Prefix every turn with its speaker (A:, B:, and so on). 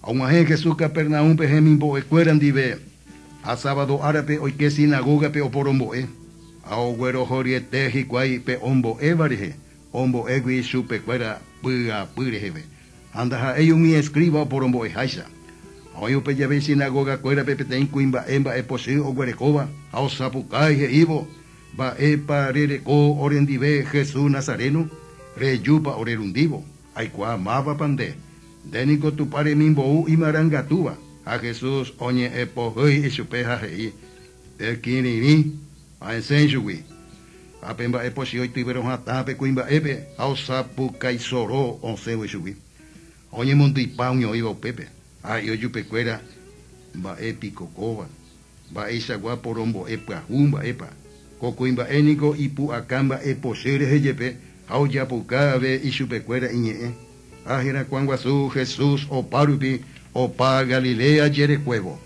A: Og̃uahẽ Jesús Capernaúmpe hemimbo'ekuéra ndive, ha sábado árape oike sinagógape oporombo'e. Ha oguerohoryete hikuái pe ombo'éva rehe, ombo'égui chupekuéra py'apy reheve, ha ndaha'éi umi escriba oporombo'eháicha. Ha oĩ upe jave sinagogakuérape peteĩ kuimba'e mba'epochy oguerekóva ha osapukái he'ívo, Mba'épa rereko orendive Jesús Nazareno? Rejúpa orerundívo? Aikuaa mávapa nde. Nde niko Tupã remimbou imarangatúva. Ha Jesús oñe'ẽpohýi ichupe ha he'i, Ekirirĩ, ha esẽ ichugui. Ha pe mba'epochy oityvero hatã pe kuimba'épe ha osapukaisoro osẽvo ichugui. Ha oñemondyipa umi oĩva upépe, ha he'i ojupekuéra, Mba'e piko kóva? Mba'eichagua porombo'e pyahu mba'épa? Ko kuimba'e niko ipu'aka mba'epochy rehe jepe ha ojapoka ave ichupekuéra iñe'ẽ. Ha herakuã guasu Jesús opa rupi opa Galilea jerekuévo.